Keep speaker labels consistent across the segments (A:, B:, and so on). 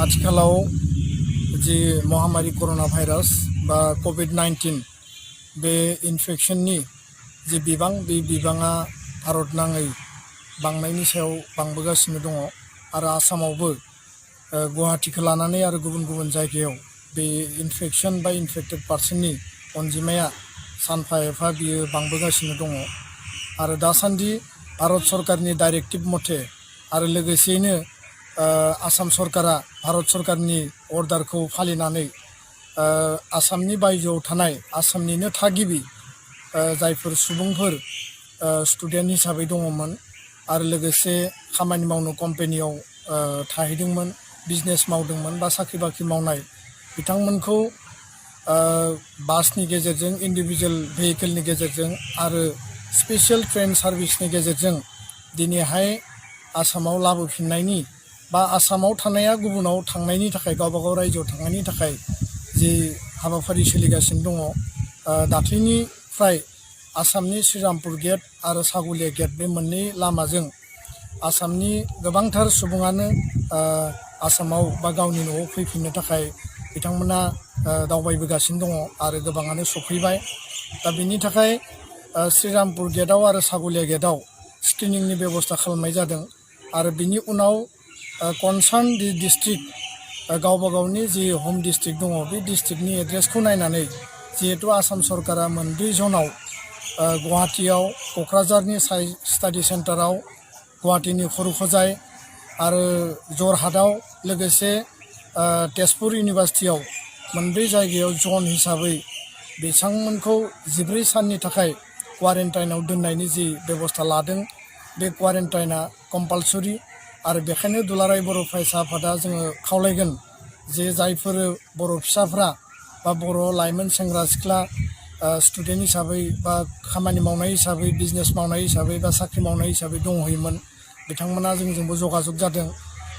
A: आथिखालाव जि महामारी कर'ना भाइरास बा कोविड-19 बे इनफेक्शननि जि बिबाङा भारत नाङै बांनायनि सायाव बांबोगासिनो दङ आरो आसामावबो गुवाहाटीखौ लानानै आरो गुबुन गुबुन जायगायाव बे इनफेक्शन बा इनफेक्टेड पार्सननि अनजिमाया सानफा एफा बियो बांबोगासिनो दङ आरो दासान्दि भारत सरकारनि डाइरेक्टिभ मथे आरो लोगोसेयैनो आसाम सरकारा भारत सरकारनि अर्डारखौ फालिनानै आसामनि बायजोआव थानाय आसामनिनो थागिबि जायफोर सुबुंफोर स्टुडेन्ट हिसाबै दङमोन आरो लोगोसे खामानि मावनो कम्पानियाव थाहैदोंमोन बिजनेस मावदोंमोन बा साख्रि बाख्रि मावनाय बिथांमोनखौ बासनि गेजेरजों इन्डिभिजुवेल भेहिकेलनि गेजेरजों आरो स्पेसियेल ट्रेन सार्भिसनि गेजेरजों दिनैहाय आसामाव लाबोफिननायनि बा आसामाव थानाया गुबुनाव थांनायनि थाखाय गावबागाव रायजोआव थांनायनि थाखाय जि हाबाफारि सोलिगासिनो दङ दाख्लैनिफ्राय आसामनि श्रीरामपुर गेट आरो सागुलिया गेट बे मोननै लामाजों आसामनि गोबांथार सुबुङानो आसामाव बा गावनि न'आव फैफिननो थाखाय बिथांमोना दावबायबोगासिनो दङ आरो गोबाङानो सफैबाय दा बिनि थाखाय श्रीरामपुर गेटआव आरो सागुलिया गेटआव स्क्रिनिंनि बेबस्था खालामनाय जादों आरो बिनि उनाव कनसार्न डिस्ट्रिक्ट गावबा गावनि जि हम डिस्ट्रिक्ट दङ बे डिस्ट्रिक्टनि एड्रेसखौ नायनानै जिहेतु आसाम सरकारा मोनब्रै जनाव गुवाहाटीयाव क'क्राझारनि साइ स्टाडि सेन्टाराव गुवाहाटीनि खरुखोजाय आरो जरहाटआव लोगोसे तेजपुर इउनिभार्सिटियाव मोनब्रै जायगायाव जन हिसाबै बिथांमोनखौ 14 साननि थाखाय क्वारेन्टाइनाव दोननायनि जि बेबस्था लादों बे क्वारेन्टाइना कम्पालसरि आरो बेखायनो दुलाराय बर' फरायसा आफादा जोङो खावलायगोन जे जायफोर बर' फिसाफ्रा बा बर' लाइमोन सेंग्रा सिख्ला स्टुडेन्ट हिसाबै बा खामानि मावनाय हिसाबै बिजनेस मावनाय हिसाबै बा साख्रि मावनाय हिसाबै दंहैयोमोन बिथांमोना जोंजोंबो जगाजग जादों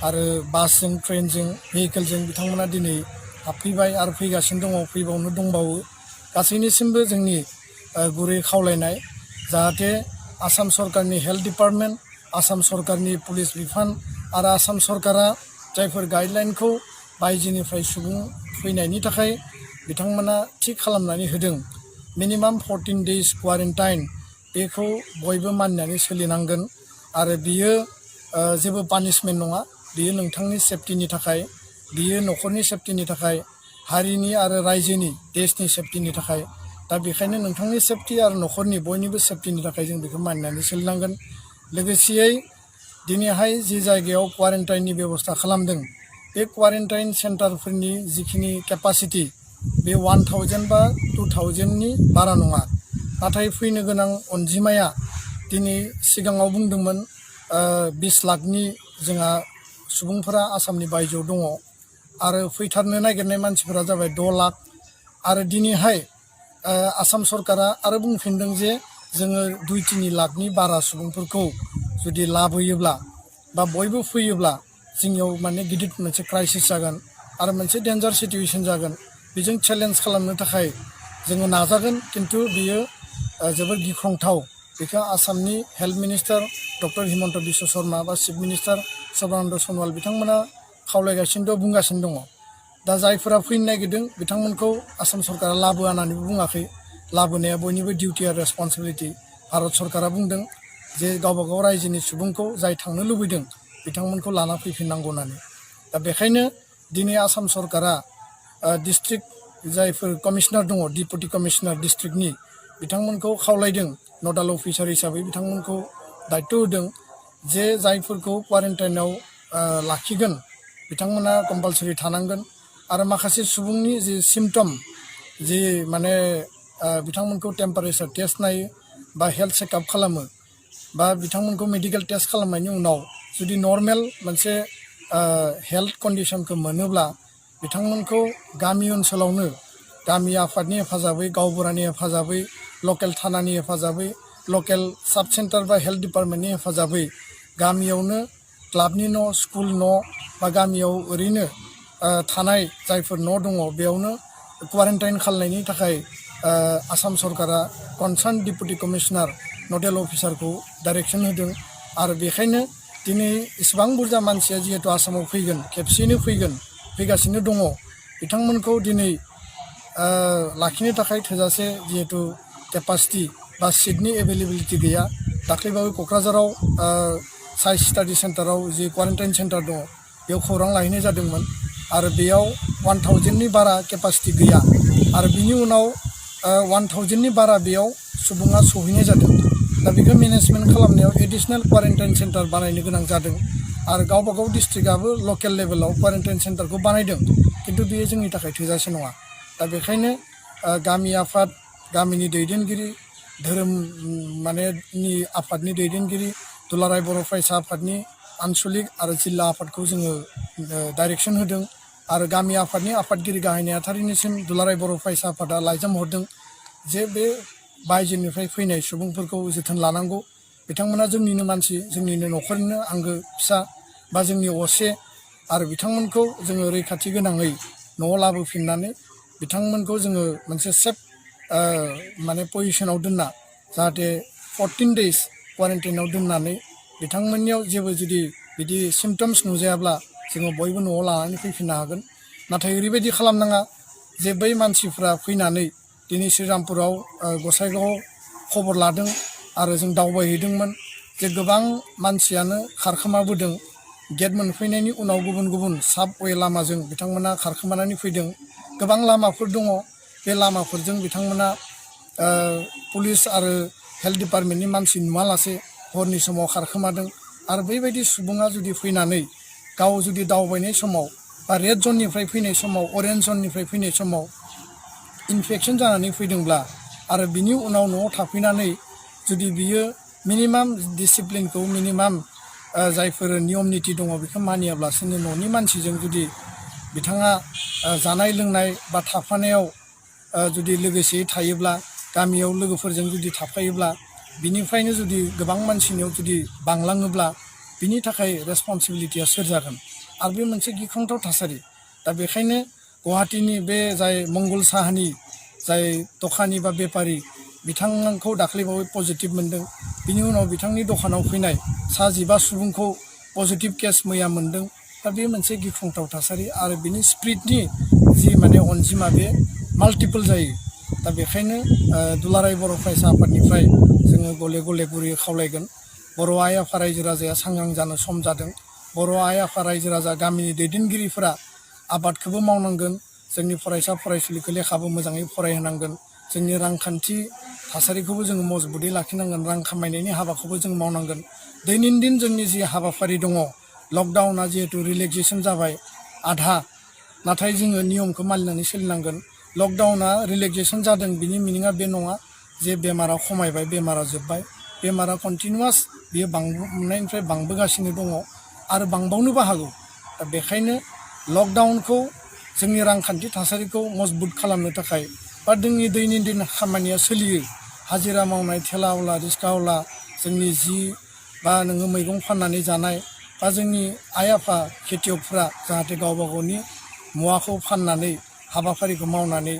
A: आरो बासजों ट्रेनजों भेहिकेलजों बिथांमोना दिनै हाबफैबाय आरो फैगासिनो दङ फैबावनो दंबावो गासैनिसिमबो जोंनि गुरै खावलायनाय जाहाथे आसाम सरकारनि हेल्थ डिपार्टमेन्ट आसाम सरकारनि पुलिस बिफान आरो आसाम सरकारा जायफोर गाइडलाइनखौ बायजोनिफ्राय सुबुं फैनायनि थाखाय बिथांमोना थि खालामनानै होदों मिनिमाम 14 days क्वारेन्टाइन बेखौ बयबो मानिनानै सोलिनांगोन आरो बियो जेबो पानिशमेन्ट नङा बियो नोंथांनि सेफ्टिनि थाखाय बियो न'खरनि सेफ्टिनि थाखाय हारिनि आरो रायजोनि देशनि सेफ्टिनि थाखाय दा बेखायनो नोंथांनि सेफ्टि आरो न'खरनि बयनिबो सेफ्टिनि थाखाय जों बेखौ मानिनानै सोलिनांगोन लोगोसेयै दिनैहाय जि जायगायाव क्वारेन्टाइननि बेबस्था खालामदों बे क्वारेन्टाइन सेन्टारफोरनि जिखिनि केपासिटि बे 1000 बा 2000नि बारा नङा नाथाय फैनो गोनां अनजिमाया दिनै सिगाङाव बुंदोंमोन 20 लाखनि जोंहा सुबुंफोरा आसामनि बायजोआव दङ आरो फैथारनो नागिरनाय मानसिफोरा जाबाय 6 लाख आरो दिनैहाय आसाम सरकारा आरो बुंफिनदों जे जोङो 2-3 लाखनि बारा सुबुंफोरखौ जुदि लाबोयोब्ला बा बयबो फैयोब्ला जोंनियाव माने गिदिर मोनसे क्राइसिस जागोन आरो मोनसे डेन्जार सिटुएसन जागोन बेजों चेलेन्ज खालामनो थाखाय जोङो नाजागोन खिन्थु बियो जोबोर गिख्रंथाव बेखौ आसामनि health minister doctor Himanta Biswa Sharma बा चिफ मिनिस्टार सर्बानन्द सन'वाल बिथांमोना खावलायगासिनो दं बुंगासिनो दङ दा जायफोरा फैनो नागिरदों बिथांमोनखौ आसाम सरकारा लाबोआ होननानैबो बुङाखै लाबोनाया बयनिबो डिउटि आरो रेसपन्सिबिलिटि भारत सरकारा बुंदों जे गावबागाव रायजोनि सुबुंखौ जाय थांनो लुबैदों बिथांमोनखौ लाना फैफिननांगौ होननानै दा बेखायनो दिनै आसाम सरकारा डिस्ट्रिक्ट जायफोर कमिशनार दङ डिपुटि कमिशनार डिस्ट्रिक्टनि बिथांमोनखौ खावलायदों नडाल अफिसार हिसाबै बिथांमोनखौ दायित्व होदों जे जायफोरखौ क्वारेन्टाइनाव लाखिगोन बिथांमोना कम्पालसरि थानांगोन आरो माखासे सुबुंनि जि सिम्पटम जि माने बिथांमोनखौ टेम्पारेचार टेस्ट नायो बा हेल्थ चेकआप खालामो बा बिथांमोनखौ मेडिकेल टेस्ट खालामनायनि उनाव जुदि नर्मेल मोनसे हेल्थ कन्डिसनखौ मोनोब्ला बिथांमोनखौ गामि ओनसोलावनो गामि आफादनि हेफाजाबै गावबुरानि हेफाजाबै लकेल थानानि हेफाजाबै लकेल साब सेन्टार बा हेल्थ डिपार्टमेन्टनि हेफाजाबै गामियावनो क्लाबनि न' स्कुल न' बा गामियाव ओरैनो थानाय जायफोर न' दङ बेयावनो क्वारेन्टाइन खालामनायनि थाखाय आसाम सरकारा कनसार्न डिपुटि कमिशनार नडेल अफिसारखौ डाइरेक्सन होदों आरो बेखायनो दिनै इसेबां बुरजा मानसिया जिहेतु आसामाव फैगोन खेबसेयैनो फैगोन फैगासिनो दङ बिथांमोनखौ दिनै लाखिनो थाखाय थोजासे जिहेतु केपासिटि बा सिटनि एभेलेबिलिटि गैया दाख्लैबावै क'क्राझाराव साइन्स स्टाडि सेन्टाराव जि क्वारेन्टाइन सेन्टार दङ बेयाव खौरां लाहैनाय जादोंमोन आरो बेयाव 1000नि बारा केपासिटि गैया आरो बिनि उनाव 1000नि बारा बेयाव सुबुङा सहैनाय जादों दा बेखौ मेनेजमेन्ट खालामनायाव एडिसनेल क्वारेन्टाइन सेन्टार बानायनो गोनां जादों आरो गावबा गाव डिस्ट्रिक्टआबो लकेल लेभेलाव क्वारेन्टाइन सेन्टारखौ बानायदों खिन्थु बेयो जोंनि थाखाय थोजासे नङा दा बेखायनो गामि आफाद गामिनि दैदेनगिरि धोरोम नि आफादनि दैदेनगिरि दुलाराय बर' फरायसा आफादनि आनसलिक आरो जिल्ला आफादखौ जोङो डाइरेक्सन होदों आरो गामि आफादनि आफादगिरि गाहाय नेहाथारिनिसिम दुलाराय बर' फरायसा आफादा लाइजाम हरदों जे बे बायजोनिफ्राय फैनाय सुबुंफोरखौ जोथोन लानांगौ बिथांमोना जोंनिनो मानसि जोंनिनो न'खरनिनो आंगो फिसा बा जोंनि असे आरो बिथांमोनखौ जोङो रैखाथि गोनाङै न'आव लाबोफिननानै बिथांमोनखौ जोङो मोनसे सेफ पजिशनाव दोनना जाहाथे 14 days क्वारेन्टाइनाव दोननानै बिथांमोननियाव जेबो जुदि बिदि सिम्पटम्स नुजायाब्ला जोङो बयबो न'आव लानानै फैफिननो हागोन नाथाय ओरैबायदि खालामनाङा जे बै मानसिफ्रा फैनानै दिनै श्रीरामपुराव गसाइगावआव खबर लादों आरो जों दावबायहैदोंमोन जे गोबां मानसियानो खारखोमाबोदों गेट मोनफैनायनि उनाव गुबुन गुबुन साबवे लामाजों बिथांमोना खारखोमानानै फैदों गोबां लामाफोर दङ बे लामाफोरजों बिथांमोना पुलिस आरो हेल्थ डिपार्टमेन्टनि मानसि नुवालासे हरनि समाव खारखोमादों आरो बेबायदि सुबुङा जुदि फैनानै गाव जुदि दावबायनाय समाव बा रेड जननिफ्राय फैनाय समाव अरेन्ज जननिफ्राय फैनाय समाव इनफेकसन जानानै फैदोंब्ला आरो बिनि उनाव न'आव थाफैनानै जुदि बियो मिनिमाम डिसिप्लिनखौ मिनिमाम जायफोर नियम निति दङ बेखौ मानियाब्लासिनो न'नि मानसिजों जुदि बिथाङा जानाय लोंनाय बा थाफानायाव जुदि लोगोसेयै थायोब्ला गामियाव लोगोफोरजों जुदि थाफायोब्ला बिनिफ्रायनो जुदि गोबां मानसिनियाव जुदि बांलाङोब्ला बिनि थाखाय रेसपन्सिबिलिटिया सोर जागोन आरो बे मोनसे गिख्रंथाव थासारि दा बेखायनो गुवाहाटीनि बे जाय मंगल साहानि जाय दखानि बा बेपारि बिथांखौ दाख्लैबावै पजिटिभ मोनदों बिनि उनाव बिथांनि दखानाव फैनाय 15 सुबुंखौ पजिटिभ केस मैया मोनदों दा बे मोनसे गिख्रंथाव थासारि आरो बिनि स्प्रिडनि जि अनजिमा बे माल्टिपोल जायो दा बेखायनो दुलाराय बर' फरायसा आफादनिफ्राय जोङो गले गले गुरै खावलायगोन बर' आइ आफा रायजो राजाया सांग्रां जानो सम जादों बर' आइ आफा रायजो राजा गामिनि दैदेनगिरिफोरा आबादखौबो मावनांगोन जोंनि फरायसा फरायसुलिखौ लेखाबो मोजाङै फरायहोनांगोन जोंनि रांखान्थि थासारिखौबो जोङो मजबुतै लाखिनांगोन रां खामायनायनि हाबाखौबो जों मावनांगोन दैनन्दिन जोंनि जि हाबाफारि दङ लकडाउना जिहेतु रिलेक्सेसन जाबाय आधा नाथाय जोङो नियमखौ मानिनानै सोलिनांगोन लकडाउना रिलेक्सेसन जादों बिनि मिनिङा बे नङा जे बेमारा खमायबाय बेमारा जोब्बाय बेमारा कन्टिनिउवास बियो बांनायनिफ्राय बांबोगासिनो दङ आरो बांबावनोबो हागौ दा बेखायनो लकडाउनखौ जोंनि रांखान्थि थासारिखौ मजबुत खालामनो थाखाय बा जोंनि दैनन्दिन खामानिया सोलियो हाजिरा मावनाय थेलावला रिक्सावला जोंनि जि बा नोङो मैगं फाननानै जानाय बा जोंनि आइ आफा खेथियकफ्रा जाहाथे गावबा गावनि मुवाखौ फाननानै हाबाफारिखौ मावनानै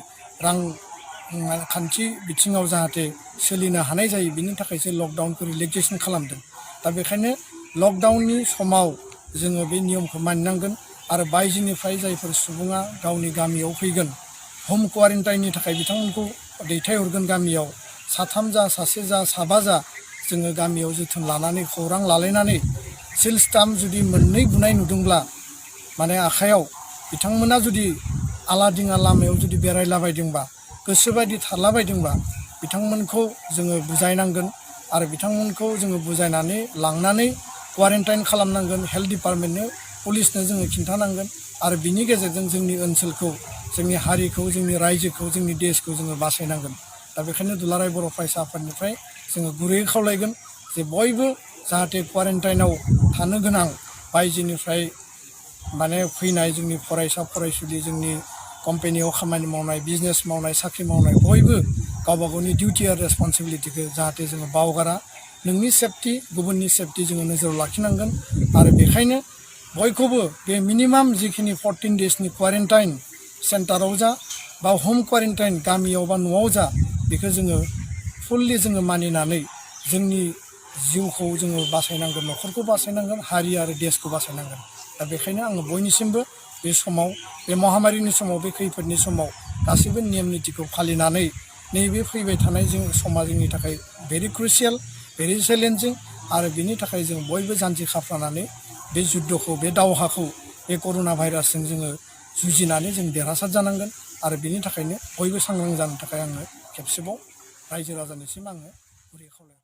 A: रांखान्थि बिथिङाव जाहाथे सोलिनो हानाय जायो बिनि थाखायसो लकडाउनखौ रिलेक्सेसन खालामदों दा बेखायनो लकडाउननि समाव जोङो बे नियमखौ मानिनांगोन आरो बायजोनिफ्राय जायफोर सुबुङा गावनि गामियाव फैगोन हम क्वारेन्टाइननि थाखाय बिथांमोनखौ दैथायहरगोन गामियाव साथाम जा सासे जा साबा जा जोङो गामियाव जोथोन लानानै खौरां लालायनानै सिल स्टाम्प जुदि मोननै बुनाय नुदोंब्ला आखायाव बिथांमोना जुदि आलादिङा लामायाव जुदि बेरायलाबायदोंबा गोसोबायदि थारलाबायदोंबा बिथांमोनखौ जोङो बुजायनांगोन आरो बिथांमोनखौ जोङो बुजायनानै लांनानै क्वारेन्टाइन खालामनांगोन हेल्थ डिपार्टमेन्टनो पुलिसनो जोङो खिन्थानांगोन आरो बिनि गेजेरजों जोंनि ओनसोलखौ जोंनि हारिखौ जोंनि रायजोखौ जोंनि देशखौ जोङो बासायनांगोन दा बेखायनो दुलाराय बर' फरायसा आफादनिफ्राय जोङो गुरैयै खावलायगोन जे बयबो जाहाथे क्वारेन्टाइनाव थानो गोनां बायजोनिफ्राय फैनाय जोंनि फरायसा फरायसुलि जोंनि कम्पानियाव खामानि मावनाय बिजनेस मावनाय साख्रि मावनाय बयबो गावबा गावनि डिउटि आरो रेसपन्सिबिलिटिखौ जाहाथे जोङो बावगारा नोंनि सेफटि गुबुननि सेफटि जोङो नोजोराव लाखिनांगोन आरो बेखायनो बयखौबो बे मिनिमाम जिखिनि 14 daysनि क्वारेन्टाइन सेन्टाराव जा बा हम क्वारेन्टाइन गामियाव बा न'आव जा बेखौ जोङो फुल्लि जोङो मानिनानै जोंनि जिउखौ जोङो बासायनांगोन न'खरखौ बासायनांगोन हारि आरो देशखौ बासायनांगोन दा बेखायनो आङो बयनिसिमबो बे समाव बे महामारिनि समाव बे खैफोदनि समाव गासैबो नेम नितिखौ फालिनानै नैबे फैबाय थानाय जों समा जोंनि थाखाय भेरि क्रुसियेल भेरि चेलेन्जिं आरो बिनि थाखाय जों बयबो जानजि खाफ्रानानै बे जुद्धखौ बे दावहाखौ बे कर'ना भाइरासजों जोङो जुजिनानै जों देरहासार जानांगोन आरो बिनि थाखायनो बयबो सांग्रां जानो थाखाय आङो खेबसेबाव रायजो राजानिसिम आङो गुरै खावलायबाय।